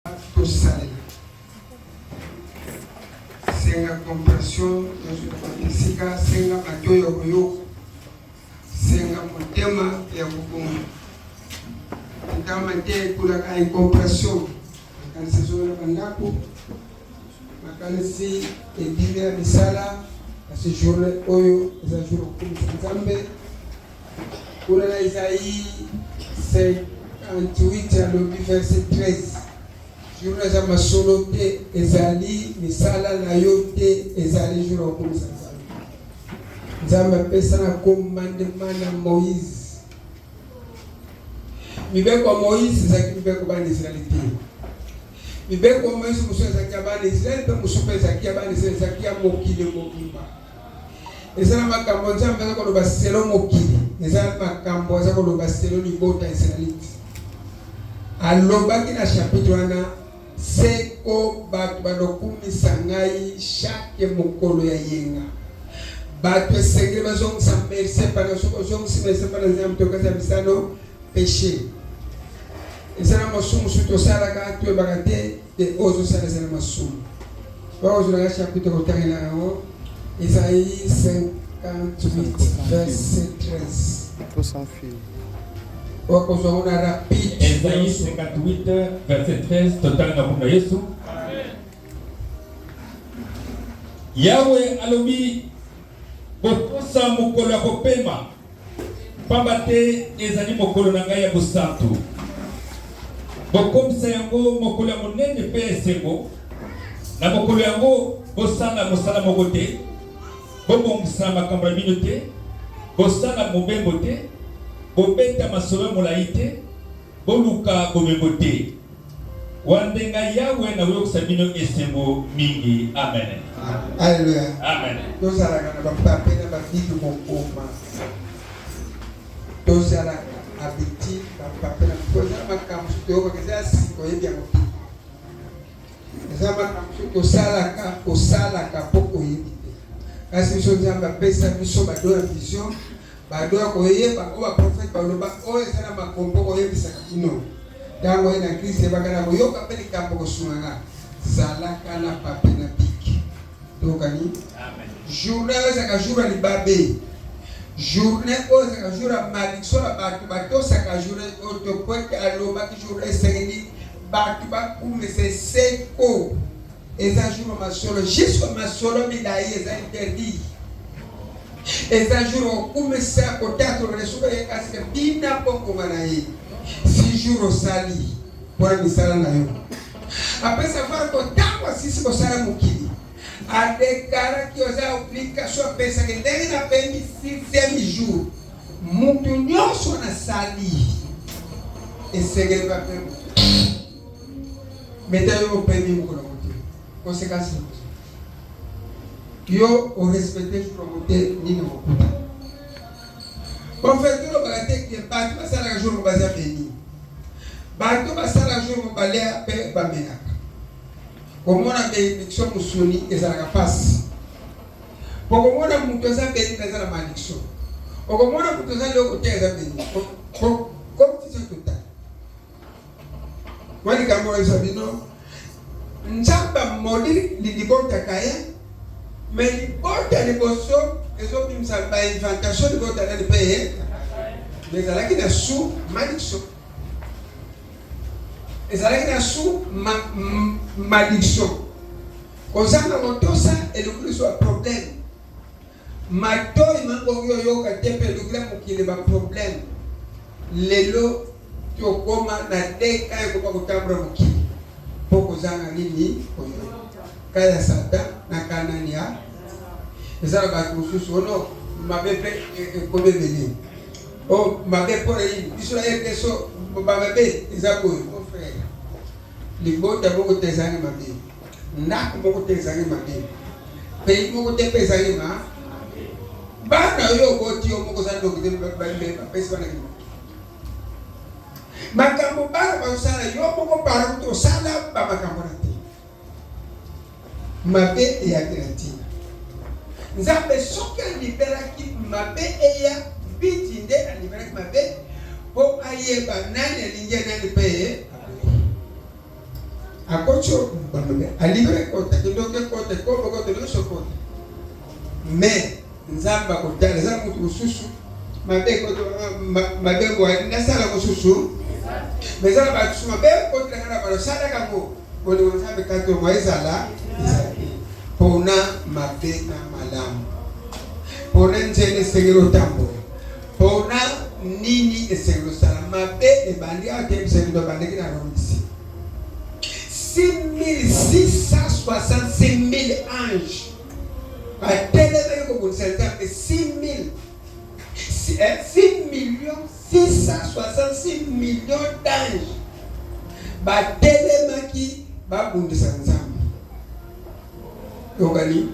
Tosalela. Senga compréhension nyonso na esika, senga matoyi ya koyoka, senga motema ya kobonga. Nkama te ekulaka incompréhension, makanisi ezonga na bandako, makanisi ebimi na misala, kasi journée oyo eza jour okumisa Nzambe. Kuna na Isaïe 58 alobi verset 13 jour eza masolo te, ezali misala na yo te, ezali jour okumisa Nzambe. Nzambe apesa na commandement na Moïse. Mibeko ya Moïse ezalaki mibeko bana Israël te. Mibeko ya Moïse mosusu ezalaki ya bana Israël mpe mosusu mpe ezalaki ya bana Israël, ezalaki ya mokili mobimba. Eza na makambo Nzambe aza koloba selo mokili, eza na makambo aza koloba selo libota Israelite. Alobaki na chapitre wana seko bato balokumisa ngai chaque mokolo ya yenga. Bato esengeli bazongisa merci epai na soki ozongisi merci epai na Nzambe tokazi ya misano peche. Eza na masumu mosusu tosalaka toyebaka te te oyo ozosala eza na masumu. Bakozolaka chapitre kotangela yango Esaïe 58 verset 13. Faut s'enfuir. Okozwa ngo na rapide. Esaïe 58 verset 13 totanga na Yesu. Yawe alobi botosa mokolo ya kopema pamba te ezali mokolo na ngai ya bosantu. Bokomisa yango mokolo ya monene mpe ya esengo. Na mokolo yango bosala mosala moko te, bobongisa makambo na bino te, bosala mobembo te, bobeta masolo ya molai te, boluka bomengo te. Wana nde ngai Yawe nakoyokisa bino esengo mingi. Amen. Alléluia. Amen. Tozalaka na bapape na babiki kokoma. Tozalaka habitude bapape na po eza makambo mosusu toyokaka eza ya sika oyebi yango te. Eza makambo mosusu tosalaka osalaka mpo oyebi te. Kasi biso Nzambe apesa biso bado ya vision, bado ya koyeba oyo baprofete baloba oyo eza na makombo koyebisaka bino. Ntango oye na crise yebaka na koyoka mpe likambo kosungaka zalaka na pape na biki. Tokani journée oyo ezalaka jour ya libabe, journée oyo ezalaka jour ya malédiction na bato batosaka journée oyo to po ete alobaki journée esengeli bato bakumisa eseko eza jour ya masolo jusque masolo milai eza interdit eza jour okumisa kotatola na suka ye kasi bina mpo ngonga na ye si jour osali mpona misala na yo apesa fara ntango asisi kosala mokili adekaraki oza obligation apesaki ndenge nabengi sixième jour mutu nyonso nasali esengeli bapema meta yo opemi mokolo yango te conséquence yo orespecte jour yango te nini okokuta bofete olobaka te ke bato basalaka jour yango baza beni bato basalaka jour yango balia mpe bamelaka komona benediction mosuni ezalaka mpasi okomona moto aza beni mpe aza na malédiction okomona moto aza eloko te aza beni confusion totale mwa likambo oyebisa bino Nzambe amoni libota Kayen me libota liboso ezobimisa bainventation libota nani mpe ye mais ezalaki na sous malédiction ezalaki na sous malédiction kozanga kotosa eluki liso ya problème Matoyi makoki oyoka te mpe elukela mokili ba problème. Lelo tokoma na deka ekoma kotambola mokili mpo kozanga nini koyoka ka ya Satan na kanani ya eza na bato mosusu ono mabe mpe ekomi ebele o mabe mpo na nini biso na ye so bamabe eza boye mon frère libota moko te ezangi mabe Ndako moko te ezangi mabe, pays moko te mpe ezangi ma bana oyo oboti yo moko oza ndoki te, bapesi bana kindoki. Makambo bana bazosala yo moko parent tosala bamakambo na te, mabe eyaki na ntina. Nzambe soki aliberaki mabe eya mbiti nde aliberaki mabe mpo ayeba nani alingi nani mpe. Akoti oyo bamabe alibere ekota, kindoki ekota, ekobo ekota, nyonso ekota. Mais Nzambe akotala, eza moto mosusu mabe ekota, mabe boye nasala mosusu, mais eza na bato mosusu mabe ekotela nga na balo salaka yango bolingo Nzambe kati omo ezala ezali pona mabe na malamu, pona nzela esengeli otambola, pona nini esengeli osala. Mabe ebandi awa te, ebisaki ebandaki na Rome. 6666 anges batelemaki kobundisa Nzambe. 6000, 6 millions 666 millions d'anges batelemaki babundisa Nzambe. Yokani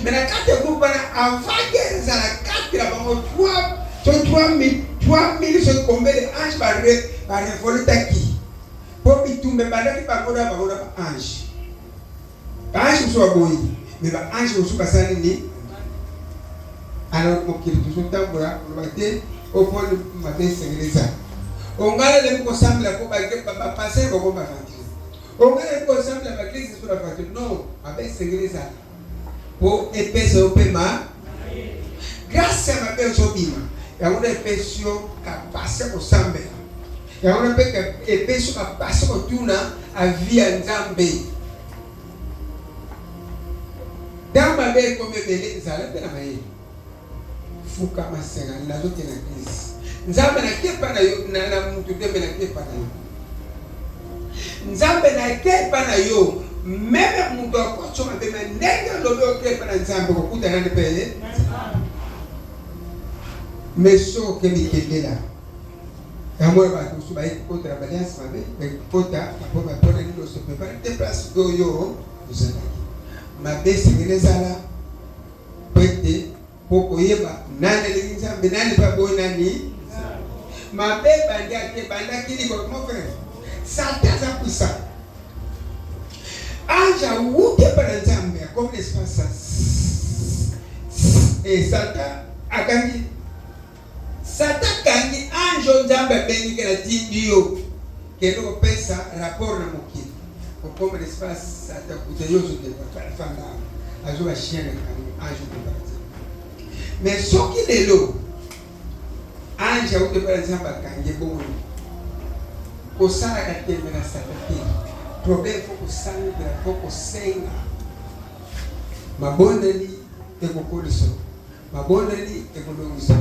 me na kati ya groupe wana, avant guerre ezala kati na bango, 3 so 3000 3000 soki combien de anges barevoltaki mpo bitumba ebandaki bango na bango na baange. Baange mosusu baboyi, me baange mosusu basali nini? Alors mokili tozotambola, koloba te oponi mabe esengeli eza ongai nalembi kosambela mpo bapaster bako bavantile, ongai nalembi kosambela baeglise so bavantile. Non, mabe esengeli ezala mpo epesa yo mpe ma grâce ya mabe ozobima yango nde epesi yo capacité kosambela, yango nde mpe epesi yo capacité kotuna avis ya Nzambe. Ntango mabe ekomi ebele, ezala mpe na mayele, fukama, senga: nazokende na crise, Nzambe, nakepa na yo na mutu te, me nakepa na yo, Nzambe, nakepa na yo. Même moto akotso mabe, me ndenge olobi okepa na Nzambe, okokutana nani mpe ye. Mais soki okende kendela yango oyo, bato mosusu bayi kokota na baliance mabe, bakokota mpona nini? Ose prépare te place oyo ozalaki. Mabe esengeli ezala po ete mpo koyeba nani alingi Nzambe, nani mpe aboyi nani. Mabe ebandi ate ebandaki likolo. Mon frère, Satan aza puissant. Ange awuti epa na Nzambe, akomi na espace e Satan akangi. Satan akangi ange oyo Nzambe abengi ke natindi yo, kende kopesa rapport na mokili. Okoma na espace, Satan kuta yo, ozokende fanda, azoba chien na kangi ange okopartir. Mais soki lelo ange awuti epai na Nzambe akangi, ebongo kosalaka tembe na Satan te. Problème, faut kosambela, faut kosenga. Mabondeli ekokolisa, mabondeli ekolongisa,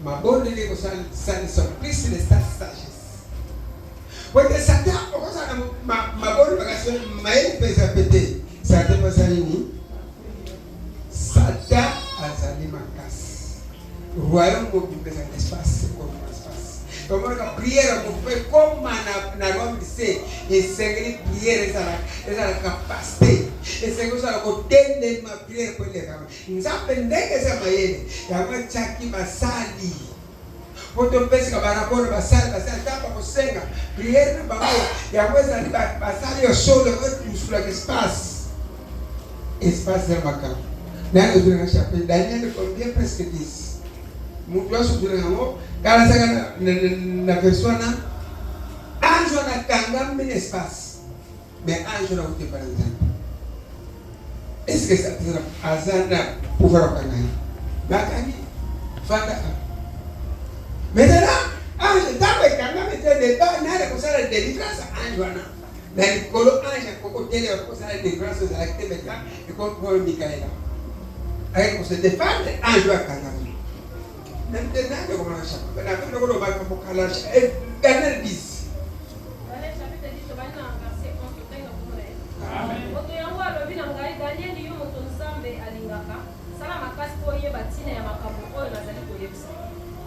mabondeli ekosalisa plus le sagesse. Wete Satan okozala na mabondeli makasi, mayele mpe eza pe te. Satan mpe asali nini? Satan azali makasi. Royaume mobimba ezali espace, ekoma espace. Tomonaka prière ya motu mpo ekoma na royaume du ciel, esengeli prière ezala capacité, esengeli ozala kotelema prière mpo elekama. Nzambe ndenge eza mayele yango, atiaki basali mpo topesaka barapport na basali. Basali ntango bakosenga prière na bango, yango ezali basali ya solo oyo mosulaka espace. Espace ya makambo nani ozolanga chapitre Daniel combien? Presque 10. Moto nyonso ozolanga yango, kalasaka na version wana, ange wana akangami na espace, mais ange wana akutepa na Nzambe. Est ce que aza na pouvoir akanga ye? Bakangi, fanda. Maintenant ange ntango ekangami te, deba nani kosala délivrance. Ange wana na likolo, ange akokotelema kosala délivrance ezalaki te. Maintenant ekomi Mikaela ayaki kose défendre ange oyo akangami. Maintenant okomona chapitre na koloba mokala Daniel 10. Daniel chapitre 10, tobandi na verset 11, totangi na kombo na Yesu. Moto yango alobi na ngai: Danieli, yo moto Nzambe alingaka, sala makasi mpo oyeba ntina ya makambo oyo nazali koyebisa.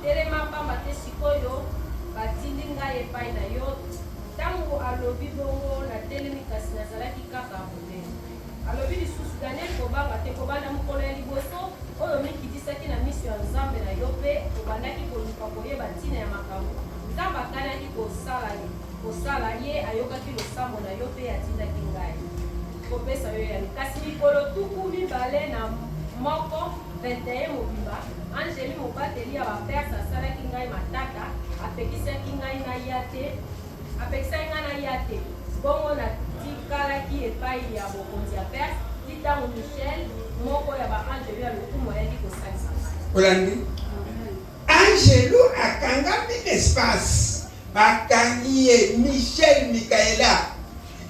Telema, pamba te sikoyo batindi ngai epai na yo. Ntango alobi bongo, natelemi, kasi nazalaki kaka monene. Alobi lisusu: Daniel, kobanga te. Kobanda mokolo ya liboso oyo omikitisaki na miso ya Nzambe na yo mpe obandaki koluka koyeba ntina ya makambo Nzambe akanaki kosala, ye ayokaki losambo na yo mpe atindaki ngai kopesa yo eyano. Kasi mikolo 21, 21 mobimba, angeli mobateli ya Baperse asalaki ngai matata, apekisaki ngai naya te, apekisaki ngai naya te. Bongo na Natikalaki epai ya mokonzi ya Perse tii ntango Michel, moko ya baanjelu ya lokumu, ayaki kosalisa ngai. Olandi? Anjelu akangami na espace, bakangi ye. Michel, Mikaela,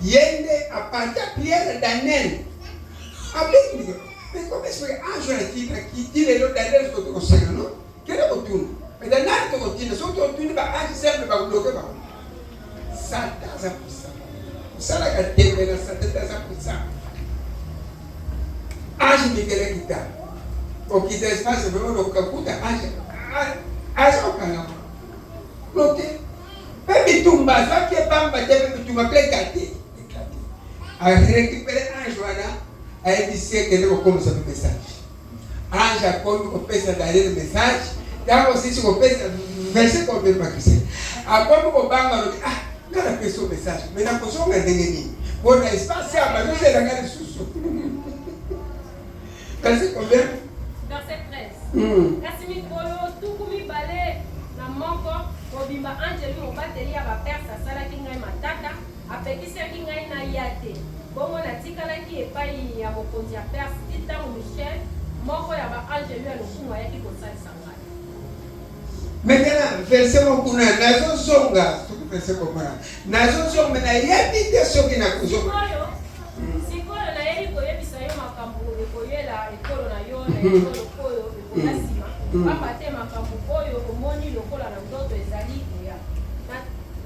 ye nde apanta prière ya Daniel. Abengi mais comment est-ce que ange akita kiti lelo Daniel soki tokosenga no kende kotuna mais nani tokotinda soki totuni ba ange simple bakobloke bango. Satan aza puissant. Osalaka tembe na Satan te aza puissant. Ange Mikael akita. Okita espace vraiment lokakuta ange aza kokangama. Bloqué. Pe bitumba azwaki epamba te pe bitumba pe ekate. Ekate. A récupérer ange wana ayebisi ye kende kokomisa pe message. Ange akomi kopesa Daniel message, ntango osilisi kopesa verset combien bakisi, akomi kobanga alobi ah nga napesi yo message mais nakozonga ndenge nini mpo na espace ya bazozela nga lisusu verset combien? Verset 13. Kasi mikolo 21 mobimba anjelu mobateli ya Baperse asalaki ngai matata, Apekisaki ngai naya te. Bongo natikalaki epai ya mokonzi ya Perse tii ntango Michel, moko ya baanjelu ya lokumu, ayaki kosalisa ngai. Maintenant, verset moko kuna, nazozonga, soki verset komona, nazozonga, mais nayebi te soki nakozonga. Sikoyo, sikoyo nayei koyebisa yo makambo ekoyela ekolo na yo na ekolo oyo ekoya nsima, mpamba te makambo oyo omoni lokola na ndoto ezali koya. Na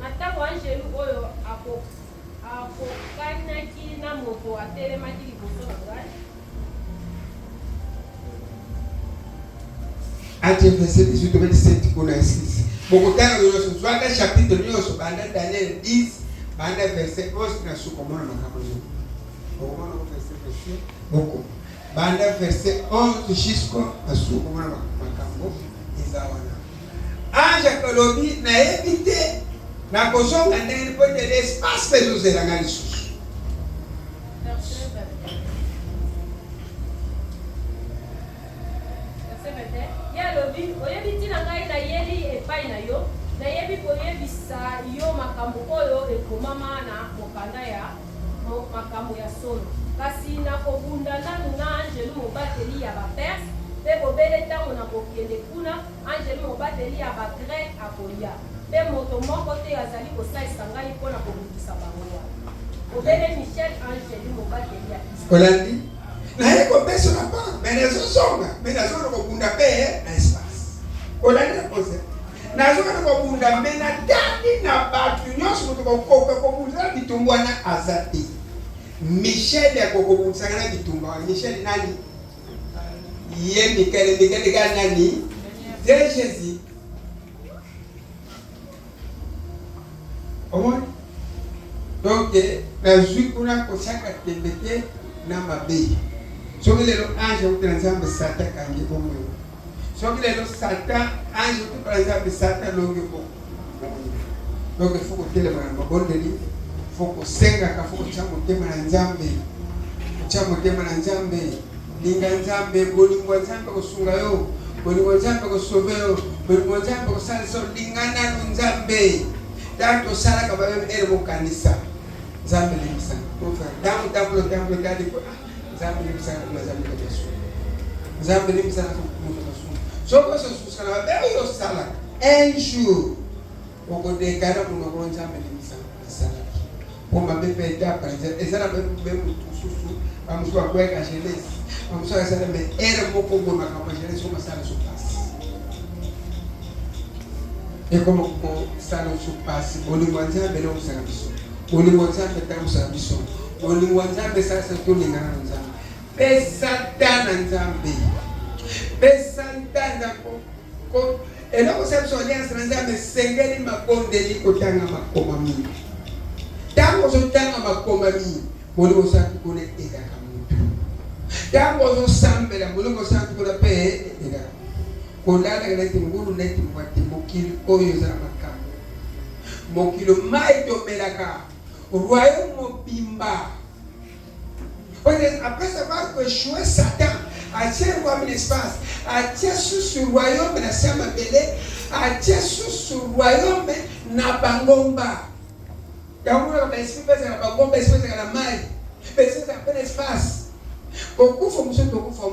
Na ntango anjelu oyo akokanaki na moto atelemaki liboso na ngai. Entre verset 18 to 17 kuna 6 bokotanga nyonso zwaka chapitre nyonso banda Daniel 10 banda verset 11 na suka omona makambo ezo okomona ko verset verset boko banda verset 11 jusqu'au na suka omona makambo eza wana. Ange akolobi, Nayebi te nakozonga ndenge nini, mpo ete l'espace mpe ezozela ngai lisusu. Verset 21. Verset 21. Ye alobi, Oyebi ntina ngai nayeli epai na yo? Nayebi koyebisa yo makambo oyo ekomama na mokanda ya makambo ya solo. Kasi nakobunda nanu na anjelu mobateli ya Baperse, mpe bobele ntango nakokende kuna, Anjelu mobateli ya Bagreke akoya, mpe moto moko te azali kosalisa ngai mpo na kobundisa bango wana, bobele Michel, anjelu mobateli ya Israel. Olandi? Naye kopesa na pa, mais nazozonga, mais nazonga kobunda mpe na espace. Olandi na pose? Nazonga na kobunda, mais natali na bato nyonso moto kokoka kobunda na bitumba wana aza te. Michel akokobundisaka na bitumba wana. Michel nani? Ye Mikael, Mikael ega nani? C'est Jésus. Omoni? Donc nazwi kuna kotiaka tembe te na mabe. Soki lelo ange auti na Nzambe, Satan akangi bongo yo. Soki lelo Satan ange auti na Nzambe, Satan alongi bongo. Donc il faut kotelema na mabondeli, faut kosengaka, faut kotia motema na Nzambe. Kotia motema na Nzambe, linga Nzambe, bolingo ya Nzambe kosunga yo, bolingo ya Nzambe kosauve yo, bolingo ya Nzambe kosalisa yo, linga nanu Nzambe. Ntango tosalaka babe ere bokanisa Nzambe limbisa nga. Ntango ntango ntango ntango ah, Nzambe limbisa nga, Nzambe limbisa nga. Nzambe limbisa nga moto masumu. Soki ozosusa na mabe oyo osalaka un jour okodekana monoko na Nzambe limbisa nga nasalaki mpo mabe mpe etapa eza na mabe moto mosusu bamosusu bakweyaka jeunesse bamosusu akasala mais ere moko boye makambo ya jeunesse omasala so pasi ekoma kosala so pasi bolingo ya Nzambe elongisaka biso bolingo ya Nzambe etambwisaka biso bolingo ya Nzambe esalisa tolingana na Nzambe Pesa ta na Nzambe. Pesa nta na ko eloko osala biso alliance na Nzambe esengeli mabondeli kotanga makomami. Ntango ozotanga makomami, Molimo Santu kuna edaka motu. Ntango ozosambela, Molimo Santu kuna mpe edaka. Kolalaka neti ngulu neti mbwa te, mokili oyo eza na makambo. Mokili mai tomelaka, royaume mobimba Après avoir koechoue Satan atie royaume na espace, atie susu royaume na se ya mabele, atie susu royaume na bangomba. Yango monaka ba esprit mpe ezalaka bangomba, esprit ezalaka na mai, ba esprit ezalaka mpe na espace. Kokufa mosusu tokufa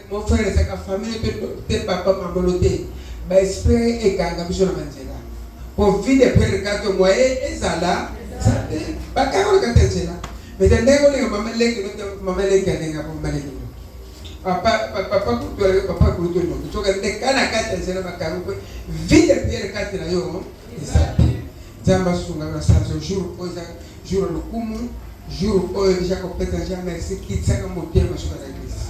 mon frère ezalaka famille te te papa mabolo te. Ba esprit ekanga biso na banzela. Po vie de prière kaka moyen ezala te. Bakanga na kati ya nzela. Mais ndenge olinga mama leki no te mama leki alinga mama leki no. Papa papa kutu alinga papa kutu no. Soka nde kana kati ya nzela bakanga po vie de prière kati na yo eza te. Nzambe asunga na sanzo jour oyo eza jour ya lokumu jour oyo deja kopesa nzambe merci kitisaka motema soki na eglise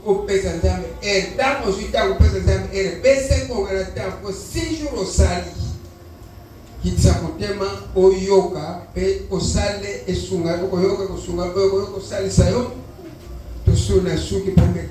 opesa nzambe ere ntango ozwi ntango opesa nzambe ere pesa ngonga na ntango po si jour osali kitisa motema oyoka mpe osale esunga okoyoka kosunga oyo okoyoka kosalisa yo tosuna suki mpe.